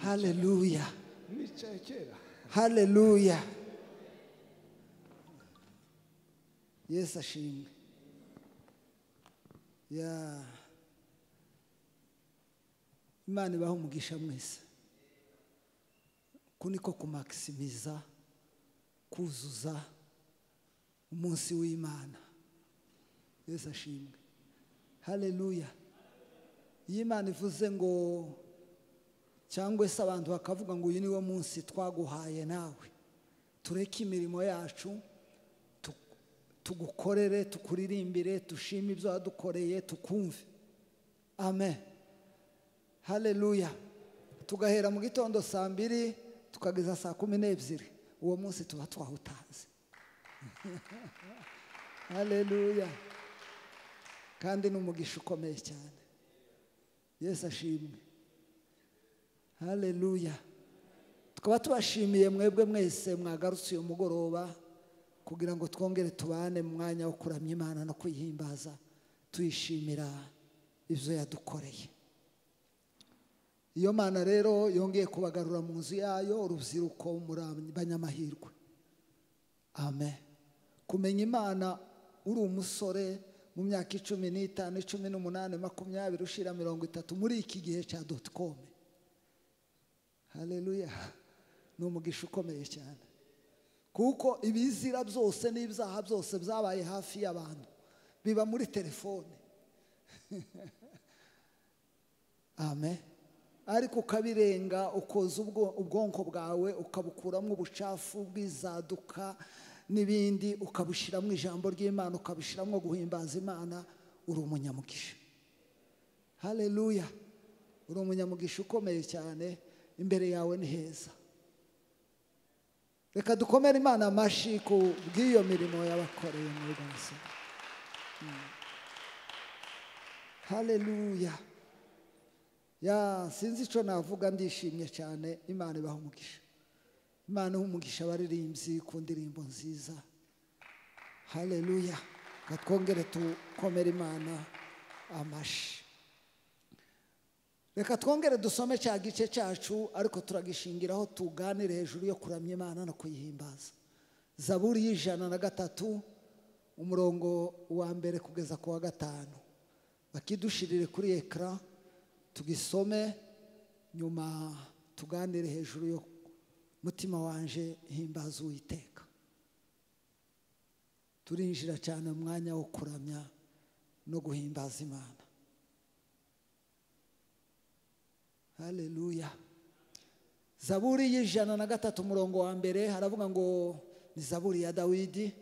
Haleluya. Haleluya. Yesu ashimwe. Ya Imana ibahe umugisha mwese. Kuniko kumaximiza kuzuza umunsi w'Imana. Yesu ashimwe. Haleluya. Iyo Imana ivuze ngo cyangwa se abantu bakavuga ngo uyu niwo munsi twaguhaye nawe, tureke imirimo yacu tugukorere, tukuririmbire, tushime ibyo wadukoreye, tukumve. Amen. Haleluya. Tugahera mu gitondo saa 2 tukageza saa 12. Uwo munsi tuba twawutanze. Haleluya. Kandi n'umugisha ukomeye cyane. Yesu ashimwe. Haleluya. Tukaba tubashimiye mwebwe mwese mwagarutse uyu mugoroba kugira ngo twongere tubane mu mwanya wo kuramya Imana no kuyihimbaza, tuyishimira ibyo yadukoreye. Iyo Mana rero yongeye kubagarura mu nzu yayo, urubyiruko muri banyamahirwe. Amen. Kumenya Imana uri umusore mu myaka 15, 18, 20 ushira 30 muri iki gihe cya .com. Haleluya. Ni umugisha ukomeye cyane. Kuko ibizira byose n'ibyaha byose byabaye hafi y'abantu, biba muri telefone. Amen. Ariko ukabirenga, ukoza ubwonko bwawe ukabukuramo ubucafu bw'izaduka n'ibindi, ukabushyiramo ijambo ry'Imana, ukabushyiramo guhimbaza Imana, uri umunyamugisha. Haleluya. Uri umunyamugisha ukomeye cyane, imbere yawe ni heza. Reka dukomere Imana amashi ku bw'iyo mirimo yabakoreye muri Rwanda. Haleluya. Ya sinzi ico navuga, ndishimye cyane. Imana ibahe umugisha. Imana iha umugisha abaririmbyi ku ndirimbo nziza. Haleluya. Katwongere tukomere Imana amashi. Reka twongere dusome cya gice cyacu, ariko turagishingiraho tuganire hejuru yo kuramya Imana no kuyihimbaza. Zaburi y'103 umurongo wa 1 kugeza ku wa 5. Bakidushirire kuri ekran tugisome, nyuma tuganire hejuru yo mutima wanje himbaza Uwiteka. Turinjira cyane mu mwanya wo kuramya no guhimbaza Imana. Haleluya. Zaburi y'103 umurongo wa 1 haravuga ngo ni Zaburi ya Dawidi.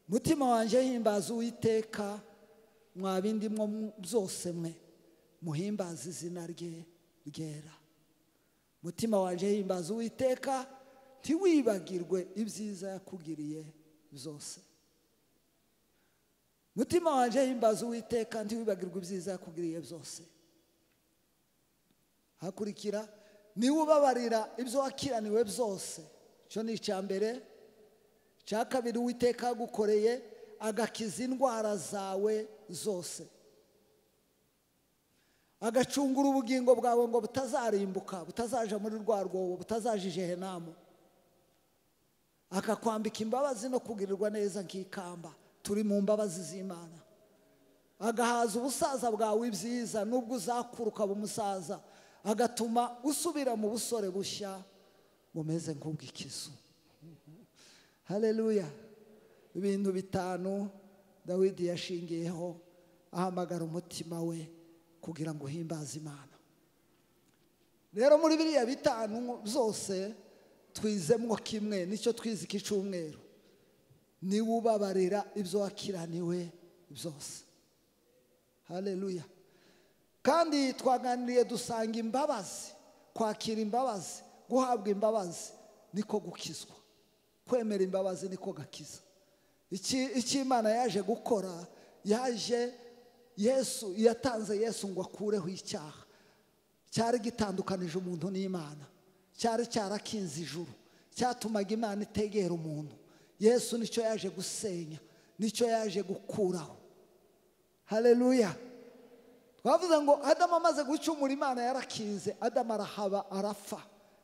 Mutima wanje himbaza Uwiteka, mwabindi mwo byose mwe muhimbaza izina rye ryera. Mutima wanje himbaza Uwiteka, ntiwibagirwe ibyiza yakugiriye byose. Mutima wanje himbaza Uwiteka, ntiwibagirwe ibyiza yakugiriye byose. Hakurikira niwe ubabarira ibyo wakiraniwe byose. Cyo ni icya mbere. Cya kabiri, Uwiteka agukoreye agakiza indwara zawe zose, agacungura ubugingo bwawe ngo butazarimbuka, butazaja muri rwa rwobo, butazaja Jehenamu, akakwambika imbabazi no kugirirwa neza nk'ikamba. Turi mu mbabazi z'Imana. Agahaza ubusaza bwawe ibyiza, nubwo uzakuruka bumusaza, agatuma usubira mu busore bushya bumeze nk'ubw'ikizu. Haleluya. Ibintu 5 Dawidi yashingiyeho ahamagara umutima we kugira ngo uhimbaze Imana. Rero muri biriya 5 byose twizemwo kimwe, nicyo twize iki cyumweru: niwe ubabarira ibyo wakiraniwe byose. Haleluya. Kandi twaganiriye dusanga imbabazi, kwakira imbabazi, guhabwa imbabazi niko gukizwa. Kwemera imbabazi niko gakiza. Iki Imana yaje gukora, yaje Yesu, yatanze Yesu ngo akureho icyaha cyari gitandukanije umuntu n'Imana, cyari cyarakinze ijuru, cyatumaga Imana itegera umuntu. Yesu nicyo yaje gusenya, nicyo yaje gukuraho. Haleluya. Twavuze ngo Adamu amaze gucumura Imana yarakinze, Adamu arahaba arapfa.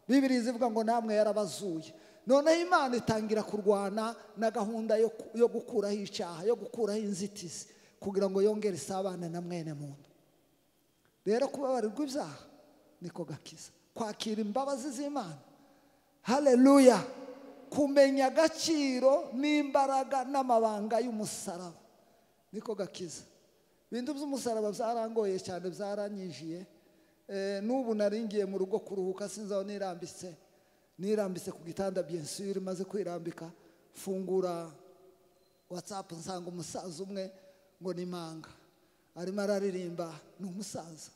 Bibiliya ivuga ngo namwe yarabazuye. Noneho Imana itangira kurwana na gahunda yo gukuraho icyaha, yo gukuraho inzitizi kugira ngo yongere isabane na mwene muntu. Rero kubabarirwa ibyaha niko gakiza, kwakira imbabazi z'Imana. Haleluya! Kumenya agaciro n'imbaraga n'amabanga y'umusaraba niko gakiza. Ibintu by'umusaraba byarangoye cyane, byaranyinjiye. N'ubu naringiye mu rugo kuruhuka, sinzi aho nirambitse. Nirambitse ku gitanda bien sûr, maze kwirambika fungura WhatsApp nsanga umusaza umwe ngo ni Manga arimo araririmba. Ni umusaza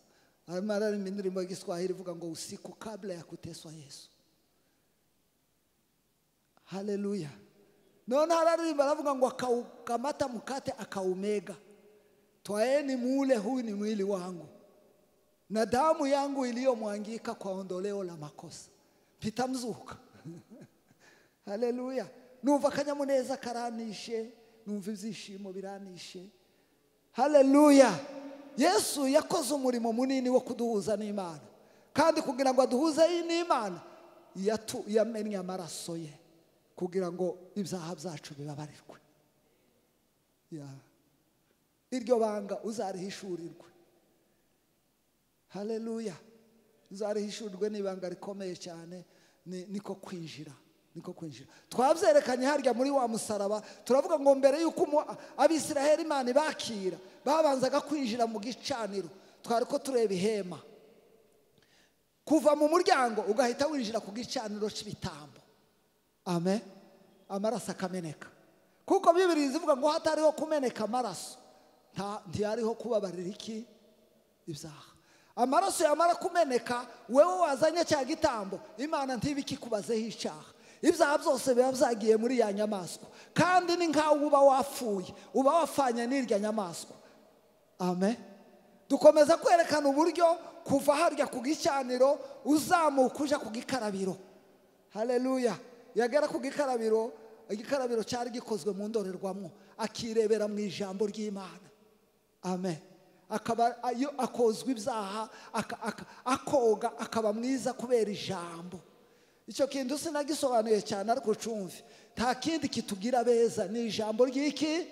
arimo araririmba indirimbo y'Igiswahili ivuga ngo usiku kabla ya kuteswa Yesu. Haleluya! None araririmba aravuga ngo akaukamata mkate akaumega, twaeni mule, huyu ni mwili wangu na damu yangu iliyomwangika kwa ondoleo la makosa. Mpita mzuka. Haleluya! Numva akanyamuneza karanishe, numva ibyishimo biranishe. Haleluya! Yesu yakoze umurimo munini wo kuduhuza n'Imana, kandi kugira ngo aduhuze n'Imana yamennye amaraso ye kugira ngo ibyaha byacu bibabarirwe. Iryo banga uzarihishurirwe. Haleluya! Uzarihishurirwe n'ibanga rikomeye cyane, niko kwinjira, niko kwinjira. Twabyerekanye harya muri wa musaraba, turavuga ngo mbere yuko Abisiraheli Imana ibakira babanzaga kwinjira mu gicaniro. Twari ko tureba ihema, kuva mu muryango ugahita winjira ku gicaniro cy'ibitambo. Amen. Amaraso akameneka, kuko Bibiliya ivuga ngo hatariho kumeneka amaraso ntiyariho kubabarira iki ibyaha. Amaraso yamara kumeneka, wewe wazanye cya gitambo, Imana ntibikikubazeho icyaha. Ibyaha byose biba byagiye muri ya nyamaswa, kandi ni nkaho uba wapfuye, uba wafanye n'irya nyamaswa. Amen. Dukomeza kwerekana uburyo kuva harya ku gicaniro uzamuka uja ku gikarabiro. Haleluya! Yagera ku gikarabiro, igikarabiro cyari gikozwe mu ndorerwamo, akirebera mu ijambo ry'Imana. Amen. Akaba akozwe ibyaha, akoga, akaba mwiza kubera ijambo. Icyo kintu sinagisobanuye cyane, ariko cumve, nta kindi kitugira beza ni ijambo ry'iki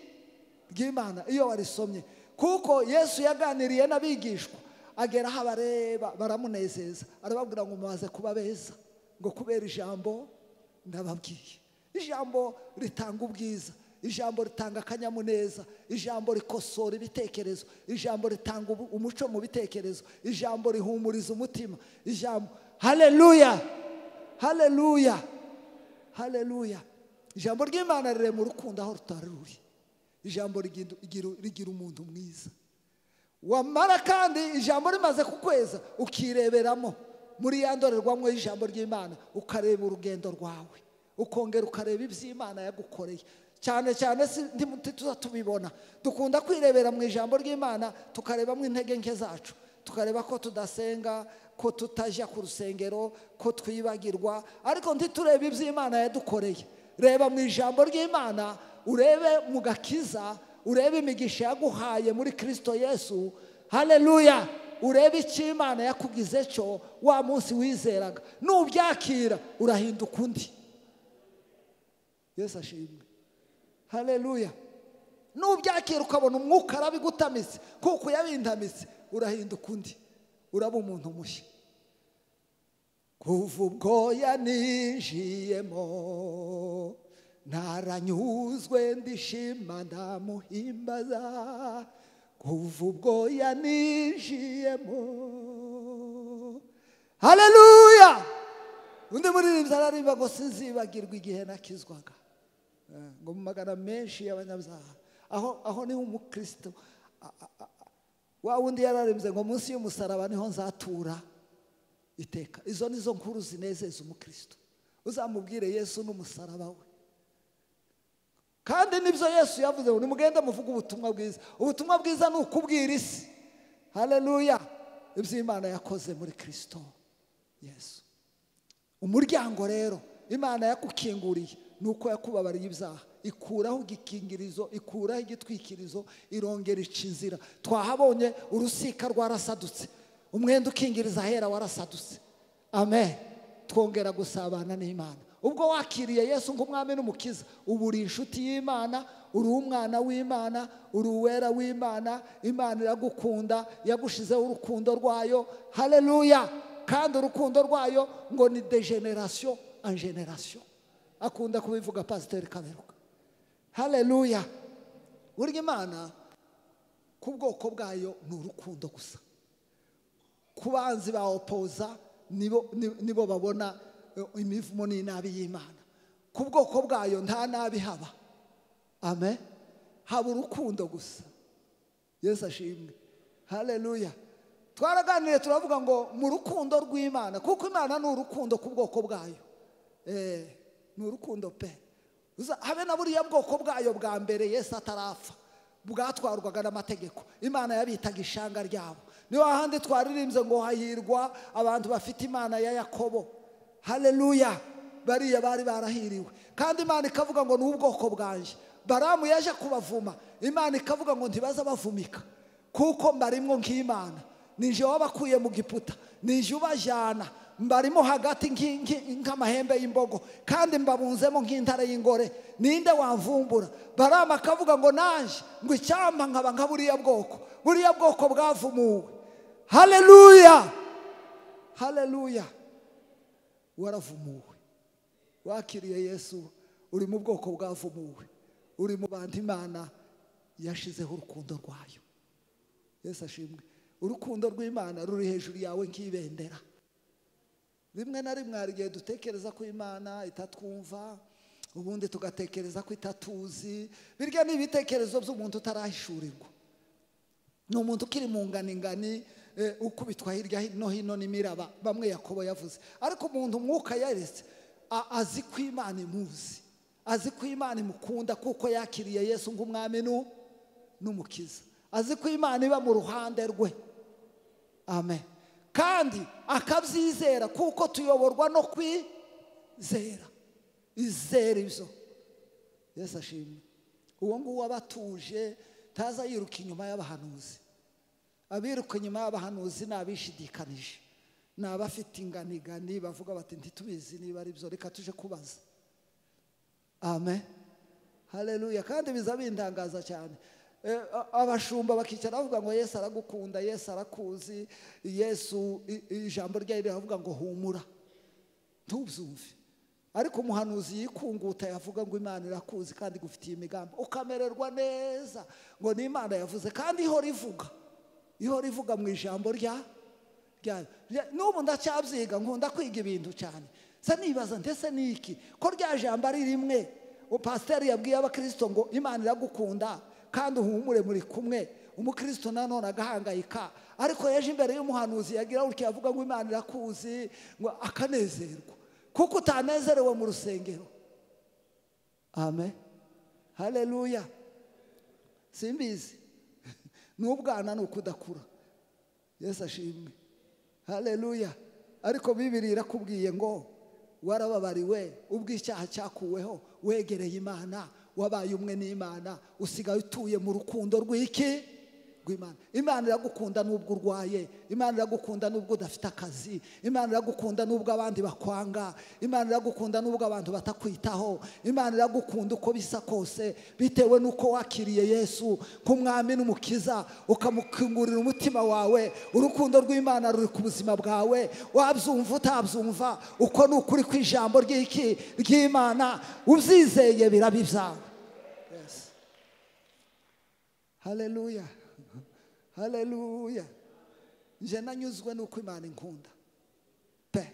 ry'Imana iyo warisomye. Kuko Yesu yaganiriye n'abigishwa, agera aho abareba baramunezeza, arababwira ngo mumaze kuba beza ngo kubera ijambo ndababwiye. Ijambo ritanga ubwiza, ijambo ritanga akanyamuneza, ijambo rikosora ibitekerezo, ijambo ritanga umuco mu bitekerezo, ijambo rihumuriza umutima, ijambo. Haleluya! Haleluya! Haleluya! Ijambo ry'Imana rirema urukundo aho rutari ruri. Ijambo rigira umuntu mwiza. Wamara kandi ijambo rimaze kukweza, ukireberamo muri ya ndorerwamo y'ijambo ry'Imana, ukareba urugendo rwawe, ukongera ukareba iby'Imana yagukoreye. Cyane cyane tuza tubibona, dukunda kwirebera mu ijambo ry'Imana tukarebamo intege nke zacu, tukareba ko tudasenga, ko tutajya ku rusengero, ko twibagirwa, ariko ntiturebe iby'Imana yadukoreye. Reba mu ijambo ry'Imana, urebe mu gakiza, urebe imigisha yaguhaye muri Kristo Yesu. Haleluya! Urebe icyo Imana yakugize cyo wa munsi wizeraga, nubyakira urahinduka undi. Yesu ashimwe. Haleluya! Nubyakira ukabona umwuka arabigutamitse, kuko yabintamitse, urahinduka undi, uraba umuntu mushya. Kuva ubwo yaninjiyemo naranyuzwe, ndishima ndamuhimbaza. Kuva ubwo yaninjiyemo. Haleluya! Undi muririmbyi araririmba ngo sinzibagirwa igihe nakizwaga, ngo mu magana menshi y'abanyabyaha. Aho niho umukristo wa wundi yararimbye ngo munsi y'umusaraba niho nzatura iteka. Izo nizo nkuru zinezeza umukristo. Uzamubwire Yesu n'umusaraba we. Kandi nibyo Yesu yavuze ngo nimugende muvuge ubutumwa bwiza. Ubutumwa bwiza ni ukubwira isi. Haleluya! Ibyo Imana yakoze muri Kristo Yesu. Umuryango rero Imana yakukinguriye nuko yakubabariye ibyaha, ikuraho igikingirizo, ikuraho igitwikirizo, irongera ica inzira. Twahabonye urusika rwarasadutse, umwenda ukingiriza ahera warasadutse. Amen. Twongera gusabana n'Imana. Ubwo wakiriye Yesu nk'umwami n'umukiza, ubu uri inshuti y'Imana, uri umwana w'Imana, uri uwera w'Imana. Imana iragukunda, yagushizeho urukundo rwayo. Haleluya! Kandi urukundo rwayo ngo ni de generation en generation. Akunda kubivuga Pasteur Kaberuka. Haleluya! Burya Imana ku bwoko bwayo ni urukundo gusa. Ku banzi ba opoza nibo babona imivumo n'inabi y'Imana. Ku bwoko bwayo nta nabi haba. Amen. Haba urukundo gusa. Yesu ashimwe. Haleluya. Twaraganiriye turavuga ngo mu rukundo rw'Imana, kuko Imana ni urukundo ku bwoko bwayo. Ni urukundo pe. Habe na buriya bwoko bwayo bwa mbere Yesu atarapfa, bwatwarwaga n'amategeko, Imana yabitaga ishanga ryabo. Niyo hahandi twaririmbye ngo hahirwa abantu bafite Imana ya Yakobo. Haleluya. Bariya bari barahiriwe. Kandi Imana ikavuga ngo ni ubwoko bwanje. Baramu yaje kubavuma, Imana ikavuga ngo ntibaza bavumika, kuko mbarimwo nk'Imana. Nije wabakuye mu Giputa, nije ubajyana, mbarimo hagati nk'amahembe y'imbogo, kandi mbabunzemo nk'intare y'ingore. Ninde wamvumbura? Baramu akavuga ngo nanje ngo icyampa nkaba nka buriya bwoko, buriya bwoko bwavumuwe. Haleluya. Haleluya. Waravumuwe, wakiriye Yesu, uri mu bwoko bwavumuwe, uri mu bantu Imana yashizeho urukundo rwayo. Yesu ashimwe. Urukundo rw'Imana ruri hejuru yawe nk'ibendera. Rimwe na rimwe hari igihe dutekereza ko Imana itatwumva, ubundi tugatekereza ko itatuzi. Birya ni ibitekerezo by'umuntu utarahishurirwa. Ni umuntu ukiri mu nganingani, ukubitwa hirya no hino n'imiraba, bamwe Yakobo yavuze. Ariko umuntu umwuka yaretse azi ko Imana imuzi, azi ko Imana imukunda, kuko yakiriye Yesu nk'umwami n'umukiza. Azi ko Imana iba mu ruhande rwe. Amen. Kandi akabyizera, kuko tuyoborwa no kwizera. Izera ibyo. Yesu ashimwe. Uwo nguwo abatuje taza yiruka inyuma y'abahanuzi. Abiruka inyuma y'abahanuzi ni abishidikanije, ni abafite inganigani, bavuga bati ntitubizi niba ari byo, reka tuje kubaza. Amen. Haleluya. Kandi biza bintangaza cyane. Abashumba bakicara bavuga ngo Yesu aragukunda, Yesu arakuzi, Yesu ijambo rye riravuga ngo humura. Ntubyumve. Ariko umuhanuzi yikunguta yavuga ngo Imana irakuzi kandi igufitiye imigambi, ukamererwa neza ngo ni Imana yavuze. Kandi ihora ivuga, ihora ivuga mu ijambo rya n'ubu ndacyabyiga, nkunda kwiga ibintu cyane. Se nibaza ndetse niki ko rya jambo ari rimwe pasiteri yabwiye abakristo ngo Imana iragukunda kandi uhumure muri kumwe, umukristo nanone agahangayika. Ariko yaje imbere y'umuhanuzi yagira utya avuga ngo Imana irakuzi, ngo akanezerwa, kuko utanezerewe mu rusengero. Amen. Haleluya. Simbizi. N'ubwana ni ukudakura. Yesu ashimwe. Haleluya. Ariko Bibiliya irakubwiye ngo warababariwe, ubwo icyaha cyakuweho, wegereye Imana, wabaye umwe n'Imana, usigaye utuye mu rukundo rw'iki? Rw'Imana. Imana iragukunda nubwo urwaye, Imana iragukunda nubwo udafite akazi, Imana iragukunda nubwo abandi bakwanga, Imana iragukunda nubwo abantu batakwitaho, Imana iragukunda uko bisa kose, bitewe nuko wakiriye Yesu nk'umwami n'umukiza, ukamukingurira umutima wawe. Urukundo rw'Imana ruri ku buzima bwawe, wabyumva utabyumva, uko ni ukuri kw'ijambo ry'iki ry'Imana, ubyizeye biraba ibyawe. Yes. Haleluya. Haleluya. Nje nanyuzwe nuko Imana inkunda pe.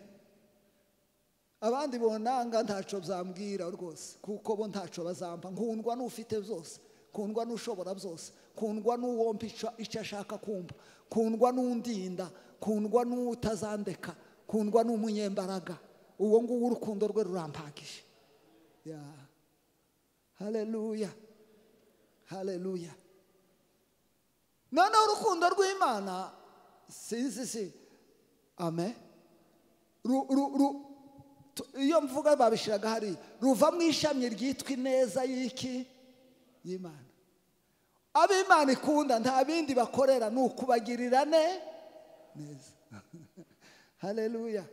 Abandi bonanga ntaco byambwira rwose, kuko bo ntaco bazampa. Nkundwa n'ufite byose, kundwa n'ushobora byose, kundwa n'uwompa icyo ashaka kumva, kundwa n'undinda, kundwa n'utazandeka, kundwa n'umunyembaraga. Uwo nguwo urukundo rwe rurampagije. Ya. Haleluya. Haleluya. Noneho urukundo rw'Imana sinzi si amen. Iyo mvuga babishiraga hari ruva mu ishami ryitwa ineza y'iki? Y'Imana. Ab'Imana ikunda nta bindi bakorera ni ukubagirira neza. Haleluya.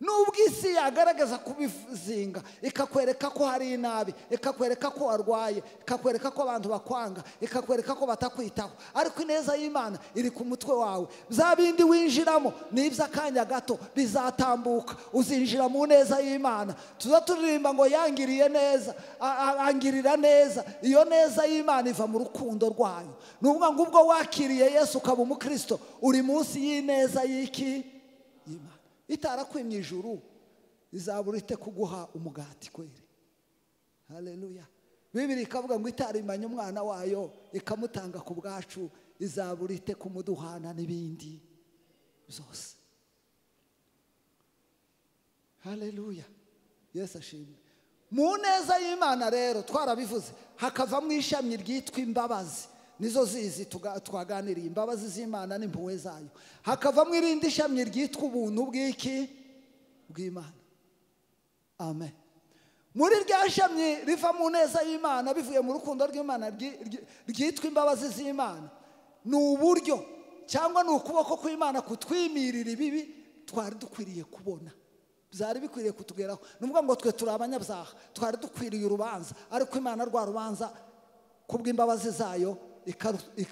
Nubwo isi yagaragaza kubizinga, ikakwereka ko hari inabi, ikakwereka ko warwaye, ikakwereka ko abantu bakwanga, ikakwereka ko batakwitaho, ariko ineza y'Imana iri ku mutwe wawe. Bya bindi winjiramo ni iby'akanya gato, bizatambuka, uzinjira mu neza y'Imana. Tuza turirimba ngo yangiriye neza, angirira neza. Iyo neza y'Imana iva mu rukundo rwayo. Nubwo ngo ubwo wakiriye Yesu ukaba umukristo, uri munsi y'ineza y'iki? Y'Imana. Itarakwimye ijuru izabura ite kuguha umugati kweri? Haleluya. Bibiri ikavuga ngo itarimanye umwana wayo ikamutanga ku bwacu, izabura ite kumuduhana n'ibindi byose. Haleluya. Yesu ashimwe. Mu neza y'Imana rero twarabivuze, hakavamo ishami ryitwa imbabazi. Nizo zizi twaganiriye, imbabazi z'Imana n'impuhwe zayo. Hakavamo irindi shami ryitwa ubuntu bw'iki? Bw'Imana. Amen. Muri rya shami riva mu neza y'Imana bivuye mu rukundo rw'Imana ryitwa imbabazi z'Imana, ni uburyo cyangwa ni ukuboko kw'Imana kutwimirira ibibi twari dukwiriye kubona. Byari bikwiriye kutugeraho. Nubwo ngo twe turi abanyabyaha, twari dukwiriye urubanza, ariko Imana rwa rubanza kubw'imbabazi zayo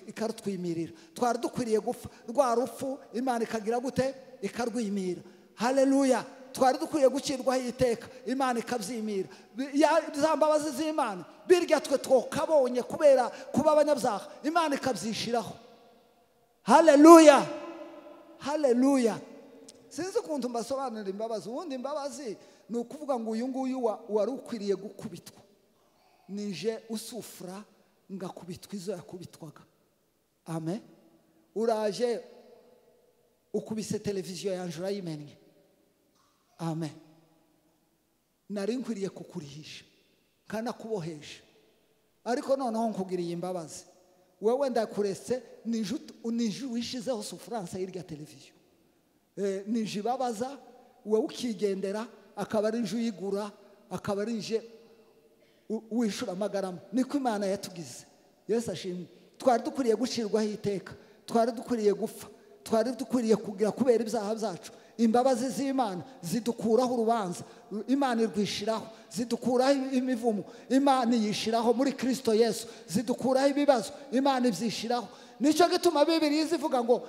ikarutwimirira. Twari dukwiriye gupfa, rwa rupfu Imana ikagira gute? Ikarwimira. Haleluya. Twari dukwiriye gucirwaho iteka, Imana ikabyimira. Za mbabazi z'Imana birya twe twokabonye kubera kuba abanyabyaha, Imana ikabyishiraho. Haleluya. Haleluya. Sinzi ukuntu mbasobanurira imbabazi. Ubundi imbabazi ni ukuvuga ngo uyu nguyu wari ukwiriye gukubitwa, nije usufura ngakubitwa izo yakubitwaga. Amen. Uraje ukubise televiziyo yanje urayimennye. Amen. Nari nkwiriye kukurihisha nkanakubohesha, ariko noneho nkugiriye imbabazi. Wewe ndakuretse, nije wishizeho souffrance y'irya televiziyo, nije ibabaza, wewe ukigendera, akaba ari nje uyigura, akaba ari nje wishura amagarama. Niko Imana yatugize. Yesu ashimwe. Twari dukwiriye gucirwaho iteka, twari dukwiriye gupfa, twari dukwiriye kugira kubera ibyaha byacu. Imbabazi z'Imana zidukuraho urubanza, Imana irwishiraho, zidukuraho imivumo, Imana yishiraho muri Kristo Yesu, zidukuraho ibibazo, Imana ibyishiraho. Nicyo gituma Bibiliya izivuga ngo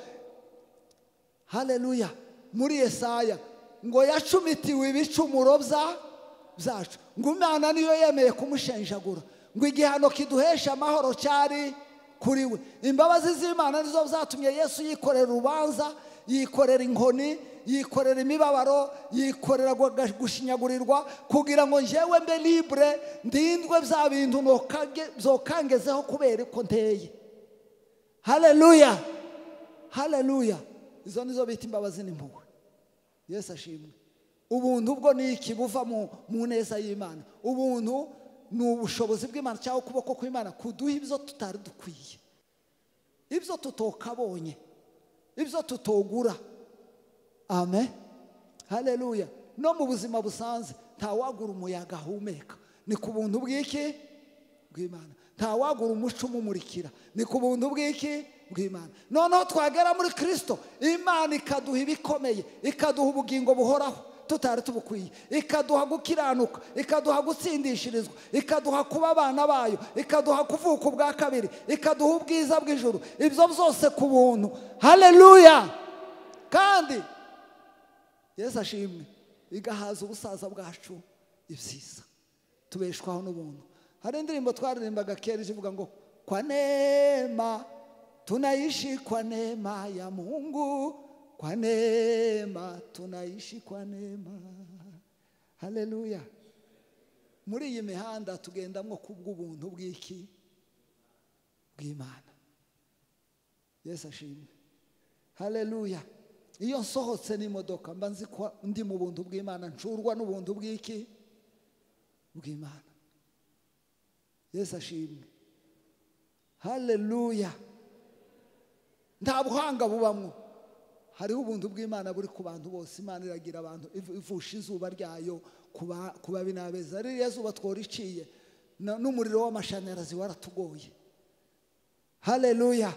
haleluya muri Yesaya ngo yacumitiwe ibicumuro byacu, ngo Imana niyo yemeye kumushenjagura, ngo igihano kiduhesha amahoro cyari kuri we. Imbabazi z'Imana nizo zatumye Yesu yikorera urubanza, yikorera inkoni, yikorera imibabaro, yikorera gushinyagurirwa, kugira ngo njyewe mbe libre, ndindwe bya bintu byokangezeho kubera ko nteye. Haleluya. Haleluya. Izo nizo bita imbabazi n'impuhwe. Yesu ashimwe. Ubuntu bwo ni iki? Buva mu neza y'Imana. Ubuntu ni ubushobozi bw'Imana cyangwa ukuboko kw'Imana kuduha ibyo tutari dukwiye, ibyo tutokabonye, ibyo tutogura. Amen. Haleluya. No mu buzima busanzwe ntawagura umuyaga ahumeka, ni ku buntu bw'iki? Bw'Imana. Ntawagura umuco umumurikira, ni ku buntu bw'iki? Bw'Imana. Noneho twagera muri Kristo, Imana ikaduha ibikomeye, ikaduha ubugingo buhoraho tutari tubukwiye, ikaduha gukiranuka, ikaduha gutsindishirizwa, ikaduha kuba abana bayo, ikaduha kuvuka ubwa kabiri, ikaduha ubwiza bw'ijuru. Ibyo byose ku buntu. Haleluya. Kandi Yesu ashimwe, igahaza ubusaza bwacu ibyiza, tubeshwaho n'ubuntu. Hari indirimbo twaririmbaga kera ivuga ngo kwa neema tunaishi, kwa neema ya Mungu, kwa neema tunaishi, kwa neema. Haleluya. Muri iyi mihanda tugendamwo kubw'ubuntu bw'iki? Bw'Imana. Yesu ashimwe. Haleluya. Iyo nsohotse n'imodoka mba nzi ko ndi mu buntu bw'Imana, ncurwa n'ubuntu bw'iki? Bw'Imana. Yesu ashimwe. Haleluya. Nta buhanga bubamwo. Hariho ubuntu bw'Imana buri ku bantu bose. Imana iragira abantu ivusha izuba ryayo ku babi n'abeza. Ririya zuba tworiciye n'umuriro w'amashanyarazi waratugoye. Haleluya.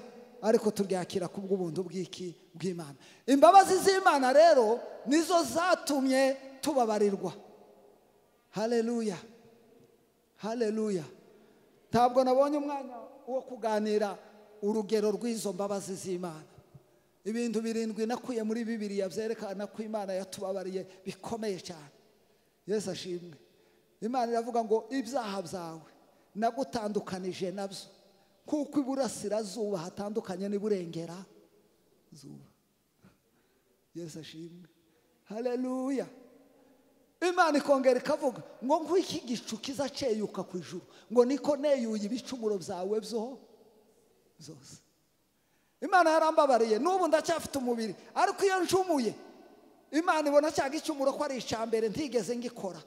Ariko turyakira kubw'ubuntu bw'iki bw'Imana. Imbabazi z'Imana rero nizo zatumye tubabarirwa. Haleluya. Haleluya. Ntabwo nabonye umwanya wo kuganira urugero rw'izo mbabazi z'Imana. Ibintu 7 nakuye muri Bibiliya byerekana ko Imana yatubabariye bikomeye cyane. Yesu ashimwe. Imana iravuga ngo ibyaha byawe nagutandukanije nabyo, kuko iburasirazuba hatandukanye n'iburengera zuba. Yesu ashimwe. Haleluya. Imana ikongera ikavuga ngo nk'iki gicu kizaceyuka ku ijuru, ngo niko neyuye ibicumuro byawe byo zose. Imana yarambabariye, n'ubu ndacyafite umubiri, ariko iyo ncumuye Imana ibona cya gicumuro ko ari icya mbere ntigeze ngikora,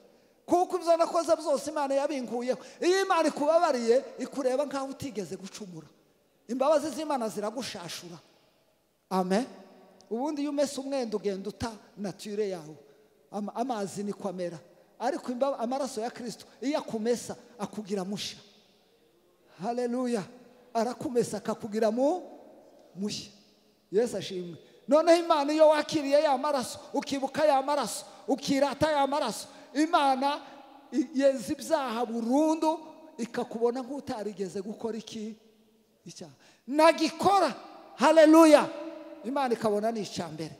kuko ibyo nakoze byose Imana yabinkuyeho. Iyo Imana ikubabariye ikureba nkaho utigeze gucumura. Imbabazi z'Imana ziragushashura. Amen. Ubundi iyo umese umwenda ugenda uta nature yawe, amazi niko amera. Ariko amaraso ya Kristo iyo akumesa akugira musha. Haleluya. Arakumesa akakugira mushya. Yesu ashimwe. Noneho Imana iyo wakiriye ya maraso, ukibuka ya maraso, ukirata ya maraso, Imana yeza ibyaha burundu, ikakubona nk'utarigeze gukora iki icyaha nagikora. Haleluya. Imana ikabona ni icya mbere.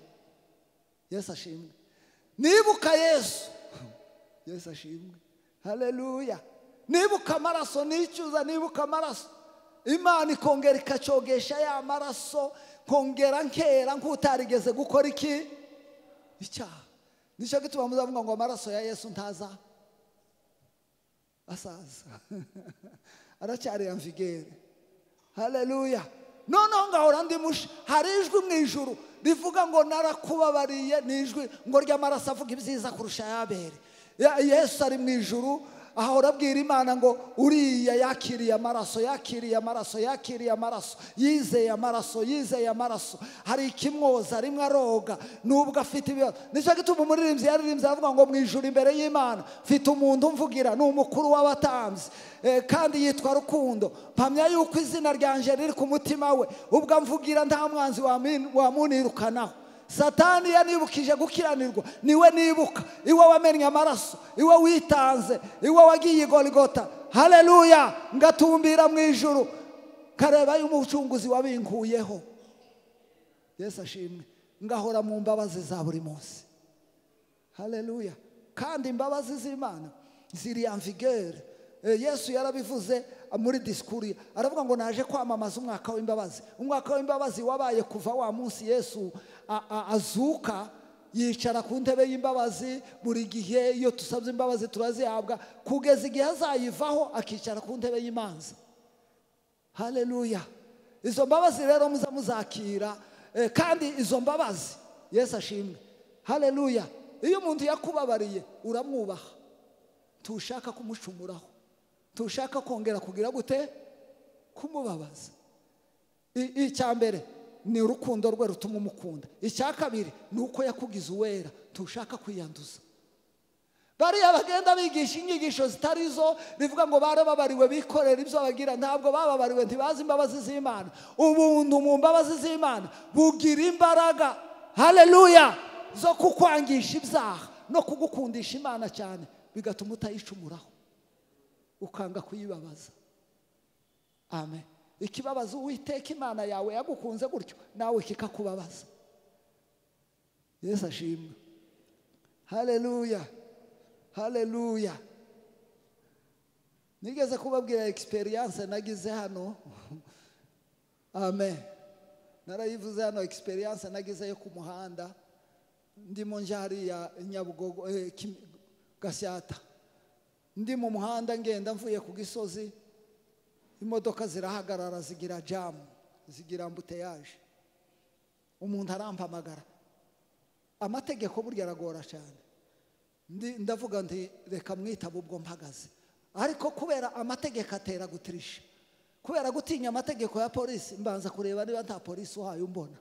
Yesu ashimwe. Nibuka Yesu. Yesu ashimwe. Haleluya. Nibuka amaraso, nicuza, nibuka amaraso. Imana ikongera ikacyogesha ya maraso, kongera nkera nk'utarigeze gukora iki icyaha. Nicyo gituma muzavuga ngo amaraso ya Yesu ntaza asaza. Aracyari en vigueur. Haleluya. Noneho ngahora ndi musha. Hari ijwi mu ijuru rivuga ngo narakubabariye, ni ijwi ngo ry'amaraso avuga ibyiza kurusha ay'Abeli. Yesu ari mu ijuru ahora abwira Imana ngo uriya yakiriye amaraso, yakiriye amaraso, yakiriye amaraso, yizeye amaraso, yizeye amaraso. Hari ikimwoza rimwe aroga nubwo afite ibibazo. Nicyo gituma umuririmbyi yaririmbye avuga ngo mu ijuru imbere y'Imana mfite umuntu umvugira, ni umukuru w'abatambyi, kandi yitwa Rukundo. Mpamya yuko izina ryanje riri ku mutima we, ubwo amvugira nta mwanzi wamunirukanaho. Satani yanibukije gukiranirwa, niwe nibuka, iwe wamennye amaraso, iwe witanze, iwe wagiye i Goligota. Haleluya. Ngatumbira mu ijuru kareba y'umucunguzi wabinkuyeho. Yesu ashimwe. Ngahora mu mbabazi za buri munsi. Haleluya. Kandi imbabazi z'Imana ziri en vigueur. Yesu yarabivuze muri discours, aravuga ngo naje kwamamaza umwaka w'imbabazi. Umwaka w'imbabazi wabaye kuva wa munsi Yesu azuka, yicara ku ntebe y'imbabazi. Buri gihe iyo tusabye imbabazi turazihabwa, kugeza igihe azayivaho akicara ku ntebe y'imanza. Haleluya. Izo mbabazi rero muza muzakira, kandi izo mbabazi, Yesu ashimwe. Haleluya. Iyo umuntu yakubabariye uramwubaha, tushaka kumucumuraho, tushaka kongera kugira gute kumubabaza. Icya mbere ni urukundo rwe rutuma umukunda. Icya kabiri ni uko yakugize uwera, tushaka kwiyanduza. Bariya bagenda bigisha inyigisho zitari zo, rivuga ngo barababariwe bikorera ibyo bagira, ntabwo bababariwe, ntibazi imbabazi z'Imana. Ubuntu mu mbabazi z'Imana bugira imbaraga, haleluya, zo kukwangisha ibyaha no kugukundisha Imana cyane, bigatuma utayicumuraho, ukanga kuyibabaza. Amen. Ikibabaza Uwiteka Imana yawe yagukunze gutyo, nawe kikakubabaza. Yesu ashimwe. Haleluya. Haleluya. Nigeze kubabwira experience nagize hano. Amen. Narayivuze hano experience nagize yo ku muhanda, ndimo njari ya Nyabugogo, Gasyata. Ndi mu muhanda ngenda mvuye ku Gisozi, imodoka zirahagarara zigira jam, zigira embouteillage. Umuntu arampamagara. Amategeko burya aragora cyane. Ndavuga nti reka mwitaba ubwo mpagaze. Ariko kubera amategeko atera gutirisha, kubera gutinya amategeko ya polisi, mbanza kureba niba nta polisi uhaye umbona.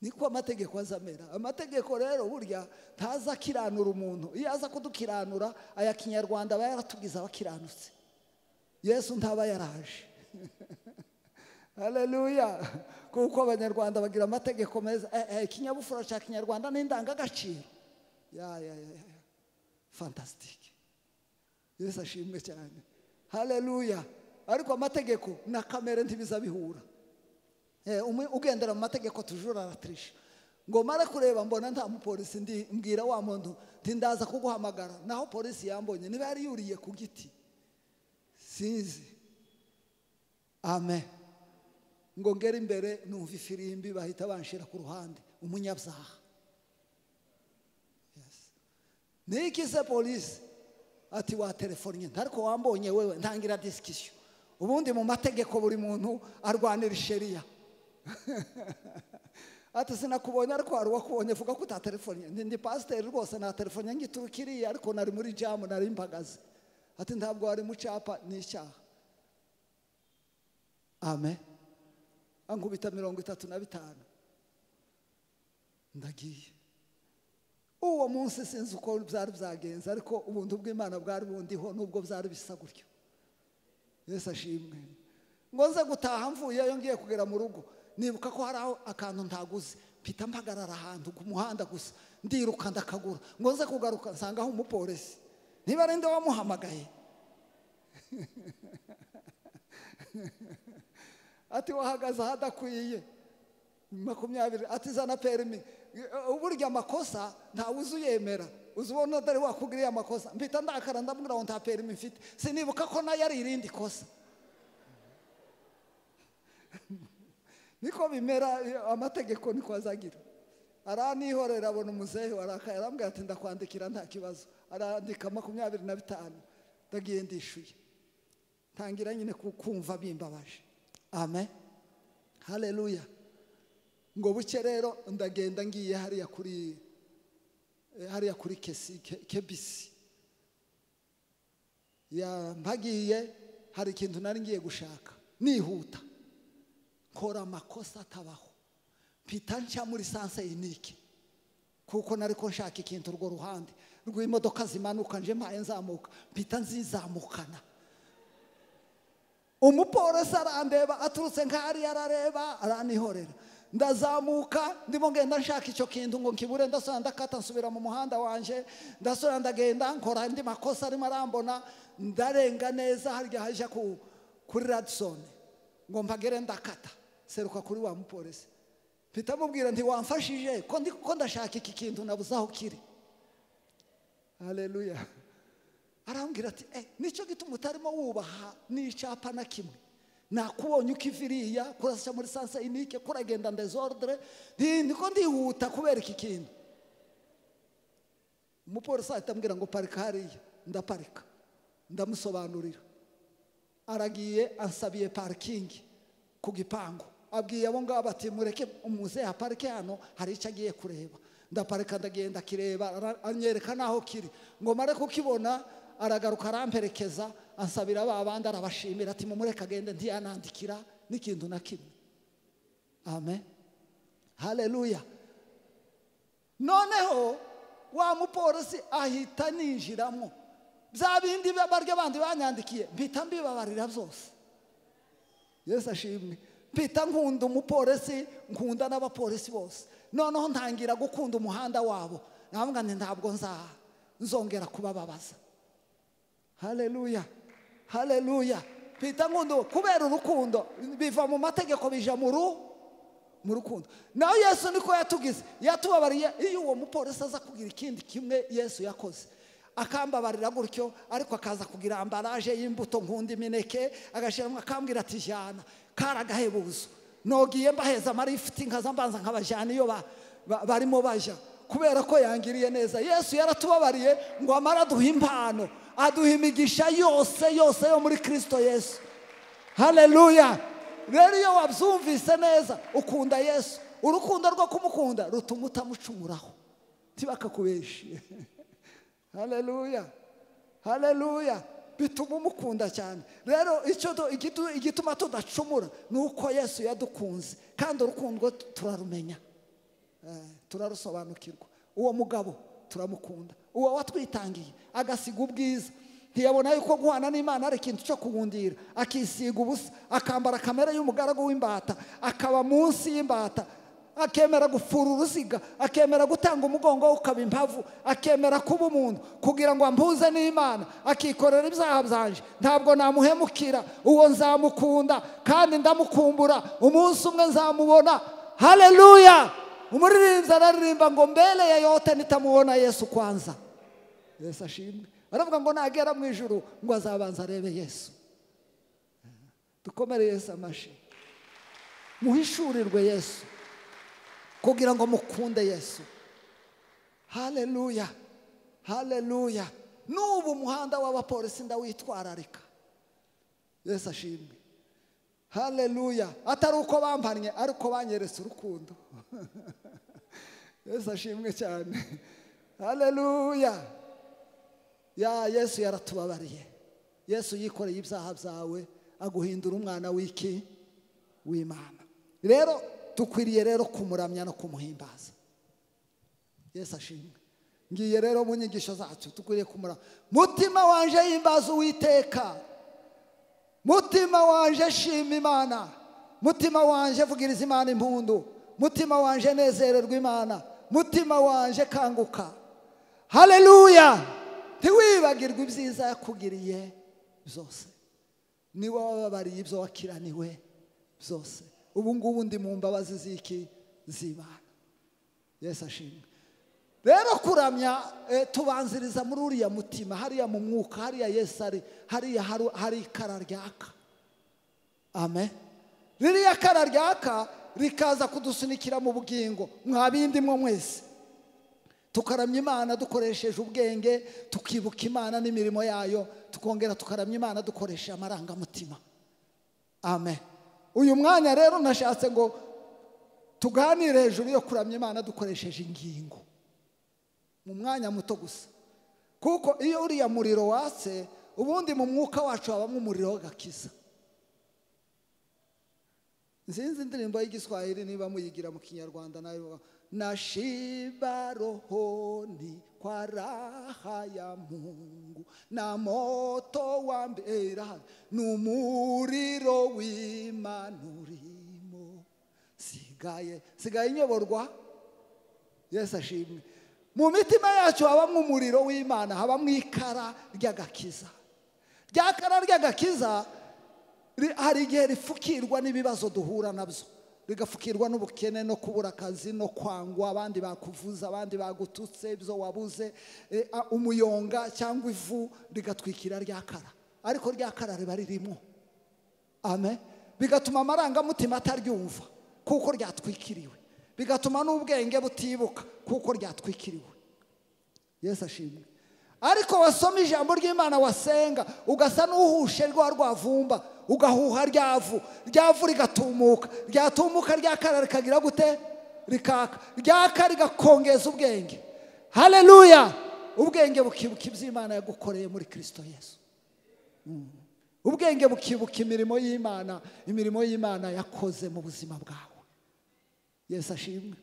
Niko amategeko azamera. Amategeko rero burya ntaza kiranura umuntu. Iyo aza kudukiranura aya kinyarwanda aba yaratugize abakiranutse. Yesu ntaba yaraje. Haleluya. Kuko abanyarwanda bagira amategeko meza. Ikinyabupfura cya kinyarwanda n'indangagaciro. Ya ya ya. Fantastic. Yesu ashimwe cyane. Haleluya. Ariko amategeko na kamere ntibiza bihura. Ugendera mu mategeko tujura aratrisha. Ngo mara kureba mbona nta mupolisi, ndi mbwira wa muntu nti ndaza kuguhamagara. Naho polisi yambonye niba yari yuriye ku giti sinzi. Amen. Ngo ngere imbere numva ifirimbi bahita banshira ku ruhande umunyabyaha. Yes. Niki se polisi ati wa telefone ntariko wambonye wewe, ntangira discussion. Ubundi mu mategeko buri muntu arwanira sheria. Ati sinakubonye ariko hari uwakubonye, vuga ko utatelefone. Ndi pasiteri rwose na telefone ngiturukiriye ariko nari muri jamu nari mpagaze. Ati ntabwo wari mu cyapa n'icyaha. Amen. Ankubita 35. Ndagiye. Uwo munsi sinzi uko byari byagenze ariko ubuntu bw'Imana bwari bundiho nubwo byari bisa gutyo. Yesu ashimwe. Ngo nze gutaha mvuyeyo ngiye kugera mu rugo nibuka ko hari akantu ntaguze, mpita mpagarara ahantu ku muhanda gusa ndiruka ndakagura. Ngo nze kugaruka nsangaho umupolisi. Niba ari nde wamuhamagaye. Ati wahagaze ahadakwiye 20. Ati zana perimi. Uburyo amakosa ntawe uzuyemera. Uzubona atari wakugiriye amakosa. Mpita ndakara ndamubwira ngo nta perimi mfite. Sinibuka ko nayo ari irindi kosa. Niko bimera amategeko niko azagira. Aranihorera abona umuzehe warakaye arambwira ati ndakwandikira nta kibazo. Arandika 25. Ndagiye ndishuye. Tangira nyine kumva bimbabaje. Amen. Haleluya. Ngo buke rero ndagenda ngiye hariya kuri kesi kebisi. Ya mpagiye hari ikintu nari ngiye gushaka nihuta. Nkora amakosa atabaho. Mpita nca muri sanse inike. Kuko nari ko nshaka ikintu urwo ruhande rw'imodoka zimanuka nje mpaye nzamuka, mpita nzizamukana. Umupolisi arandeba aturutse nk'ahari arareba aranihorera. Ndazamuka ndimo ngenda nshaka icyo kintu ngo nkibure, ndasubira ndakata nsubira mu muhanda wanje, ndasubira ndagenda nkora andi makosa arimo arambona, ndarenga neza harya haja kuri Radisson ngo mpagere ndakata seruka kuri wa mupolisi. Mpita mubwira nti wamfashije ko ndashaka iki kintu nabuze aho kiri. Haleluya. Arambwira ati nicyo gituma utarimo wubaha n'icapa na kimwe. Nakubonye ukiviriya kurasha muri sansa inike kuragenda desordre niko ndihuta kubera iki kintu. Umupolisi ahita ngo parika hariya, ndaparika ndamusobanurira. Aragiye ansabiye parking ku gipangu, abwiye abo ngabo ati mureke umuze aparike hano hari icyo agiye kureba. Ndaparika ndagenda kireba, anyereka naho kiri. Ngo mare kukibona aragaruka aramperekeza ansabira abandi arabashimira ati mumureke agende ntiyanandikira n'ikintu na kimwe. Amen. Haleluya. Noneho wa mupolisi ahita ninjiramo bya bindi barya bandi banyandikiye mpita mbibabarira byose. Yesu ashimwe. Mpita nkunda umupolisi, nkunda n'abapolisi bose. Noneho ntangira gukunda umuhanda wabo. Navuga nti ntabwo nzongera kubababaza. Haleluya. Haleluya. Mpita nkunda kubera urukundo biva mu mategeko bija mu rukundo. Naho Yesu niko yatugize, yatubabariye. Iyo uwo mupolisi aza kugira ikindi kimwe Yesu yakoze akambabarira gutyo, ariko akaza kugira ambaraje y'imbuto nkunda imineke agashiramo akambwira ati jana karagahebuzo. Nogiye mbaheza amarifiti nkaza mbanza nkabajana iyo barimo baja kubera ko yangiriye neza. Yesu yaratubabariye ngo amara aduha impano, aduha imigisha yose yose yo muri Kristo Yesu. Haleluya. Rero iyo wabyumvise neza ukunda Yesu, urukundo rwo kumukunda rutuma utamucumuraho ntibakakubeshe. Haleluya. Haleluya. Bituma umukunda cyane. Rero icyo igituma tudacumura ni uko Yesu yadukunze, kandi urukundo turarumenya. Turarusobanukirwa. Uwo mugabo turamukunda, uwo watwitangiye agasiga ubwiza, ntiyabona yuko guhana n'Imana ari ikintu cyo kugundira, akisiga ubusa, akambara kamere y'umugaragu w'imbata, akaba munsi y'imbata, akemera gufura uruziga, akemera gutanga umugongo we ukaba impavu, akemera kuba umuntu kugira ngo ampuze n'Imana, akikorera ibyaha byanje. Ntabwo namuhemukira, uwo nzamukunda kandi ndamukumbura, umunsi umwe nzamubona. Haleluya! Umuririmbyi araririmba ngo mbele ya yote nitamuona Yesu kwanza. Yesu ashimwe. Aravuga ngo nagera mu ijuru ngo azabanza arebe Yesu. Dukomere Yesu amashi. Muhishurirwe Yesu kugira ngo mukunde Yesu. Haleluya, haleluya. N'ubu umuhanda w'abapolisi ndawitwararika. Yesu ashimwe. Haleluya. Atari uko bampannye, ariko banyeretse urukundo. Yesu ashimwe cyane. Haleluya. Ya Yesu yaratubabariye. Yesu yikoreye ibyaha byawe aguhindura umwana w'iki? W'Imana. Rero dukwiriye rero kumuramya no kumuhimbaza. Yesu ashimwe. Ngiye rero mu nyigisho zacu dukwiriye kumuramya. Mutima wanje himbaza Uwiteka. Mutima wanje shima Imana. Mutima wanje vugiriza Imana impundu. Mutima wanje nezererwa Imana. Mutima wanje kanguka. Haleluya. Ntiwibagirwe ibyiza yakugiriye byose. Niwe wababariye ibyo wakiraniwe byose. Ubu ngubu ndi mu mbabazi z'iki? Z'Imana. Yesu ashimwe. Rero kuramya tubanziriza muri uriya mutima, hariya mu mwuka, hariya Yesu ari, hariya hari ikara ryaka. Amen. Ririya kara ryaka rikaza kudusunikira mu bugingo mwabindi mwo mwese. Tukaramya Imana dukoresheje ubwenge, tukibuka Imana n'imirimo yayo, tukongera tukaramya Imana dukoresheje amarangamutima. Amen. Uyu mwanya rero nashatse ngo tuganire hejuru yo kuramya Imana dukoresheje ingingo, mu mwanya muto gusa, kuko iyo uriya muriro watse, ubundi mu mwuka wacu habamo umuriro w'agakiza. Nzinzi indirimbo y'Igiswahili niba muyigira mu Kinyarwanda nayo, nashiba rohoni kwa raha ya Mungu na moto wa mbera n'umuriro w'Imana urimo. Sigaye nyoborwa. Yesu ashimwe. Mu mitima yacu habamo umuriro w'Imana, habamo ikara ry'agakiza. Rya kara ry'agakiza hari igihe rifukirwa n'ibibazo duhura nabyo, rigafukirwa n'ubukene no kubura akazi no kwangwa, abandi bakuvuza, abandi bagututse, ibyo wabuze, umuyonga cyangwa ivu rigatwikira rya kara, ariko rya kara riba ririmo. Amen. Bigatuma amarangamutima ataryumva kuko ryatwikiriwe, bigatuma n'ubwenge butibuka kuko ryatwikiriwe. Yesu ashimwe. Ariko wasoma ijambo ry'Imana, wasenga ugasa n'uhushe rwa rwavumba, ugahuha ryavu, ryavu rigatumuka, ryatumuka ryakara rikagira gute? Rikaka, ryaka rigakongeza ubwenge. Haleluya. Ubwenge bukibuka iby'Imana yagukoreye muri Kristo Yesu. Ubwenge bukibuka imirimo y'Imana, imirimo y'Imana yakoze mu buzima bwawe. Yesu ashimwe.